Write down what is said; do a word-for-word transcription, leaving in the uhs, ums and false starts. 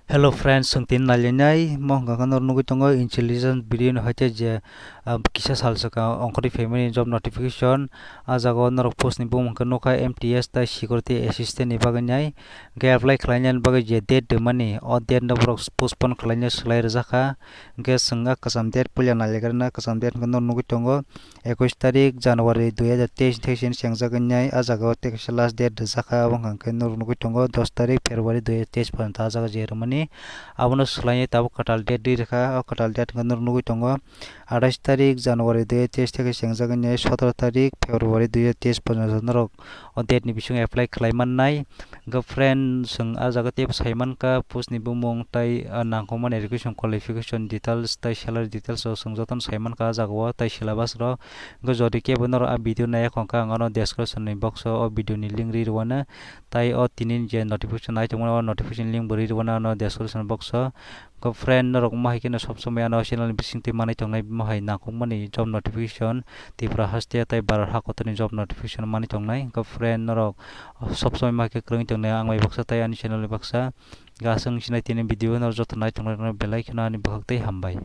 Hello friends, chwng tini nailainai mo hwnkha khe norok nugwi tongo intelligence video ni hoite je, ah, kisa sal swkang ongkhorwi phaimani job notification. Ah jaga o norok post ni bumung hwnkhe nukha M T S tei security assistant ni bagwi nai. Hwnkhe apply khlainani bagwi je date rwmani, o date no borok postpone khlaina swlai rwjakha. Hwnkhe chwng ah kwcham date puila nailaigwrana, kwcham date hwnkhe norok nugwi tongo. Ekwis tarik January dui hajar teis ni thekhe chini chengjak wngnai, ah jaga o tei kaisa last date rwjakha, abo hwnkha khe norok nugwi tongo dos tarik February dui hajar teis porjonto ah jaga je rwmani. Abono swlainai tabuk kwtal date rwi rwkha, o kwtal date hwnkhe norok nugwi tongo athais tarik January dui hajar teis thekhe chengjak wngnai sotoro tarik February dui hajar teis porjonto norok o date ni bisingo apply khlai mannai. Hwnkhe friend, chwng ah jaga teibo sai mankha post ni bumung tei, ah, nangkukmani education qualification details tei salary details rok chwng jotono sai mankha ah jaga o tei syllabus rok. Hwnkhe jodi kebo norok ah video naiya khongkha, ang ano description ni box o o video ni link rwi rwano, tei o tini je notification nai tongmani o notification link bo rwi rwano ano description box o. Hwnkhe friend, norok mohai kheno sob somoi ano channel ni bisingtwi manwi tongnai mohai nangkukmani job notification, Tripura haste tei Bharat hakotorni job notification manwi tongnai. Hwnkhe friend, norok sob somoi ma khe kwrwngwi tongnai ang bai baksa tei ani channel ni baksa. Hwnkhe aswk sinai tini video no joto nai tongnai rokno belai kheno ani bwkhak tei hambai.